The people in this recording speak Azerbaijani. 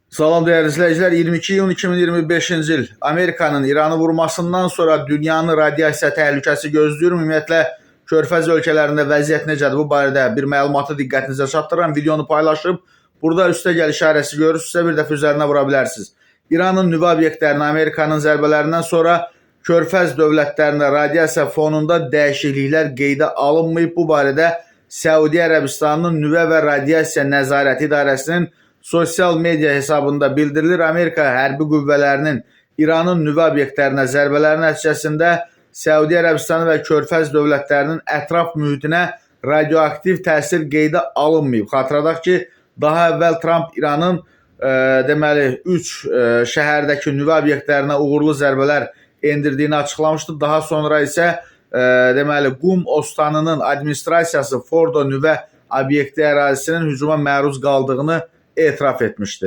Salam dəyərli izləyicilər, 22 iyun 2025-ci il Amerikanın İranı vurmasından sonra dünyanı radiasiya təhlükəsi gözləyir. Ümumiyyətlə Körfəz ölkələrində vəziyyət necədir? Bu barədə bir məlumatı diqqətinizə çatdırıram. Videonu paylaşıb burada üstə gəl işarəsi görürsünüzsə bir dəfə üzərinə vura bilərsiniz. İranın nüvə obyektlərinə Amerikanın zərbələrindən sonra Körfəz dövlətlərində radiasiya fonunda dəyişikliklər qeydə alınmayıb. Bu barədə Səudiyyə Ərəbistanının Nüvə və Radiasiya Nəzarəti İdarəsinin sosial media hesabında bildirilir. Amerika hərbi qüvvələrinin İranın nüvə obyektlərinə zərbələri nəticəsində Səudiyyə Ərəbistanı və Körfəz dövlətlərinin ətraf mühitinə radioaktiv təsir qeydə alınmayıb. Xatırladaq ki, daha əvvəl Tramp İranın deməli 3 şəhərdəki nüvə obyektlərinə uğurlu zərbələr endirdiyini açıqlamışdı. Daha sonra isə deməli Qum Ostanının administrasiyası Fordo nüvə obyekti ərazisinin hücuma məruz qaldığını etiraf etmişdi.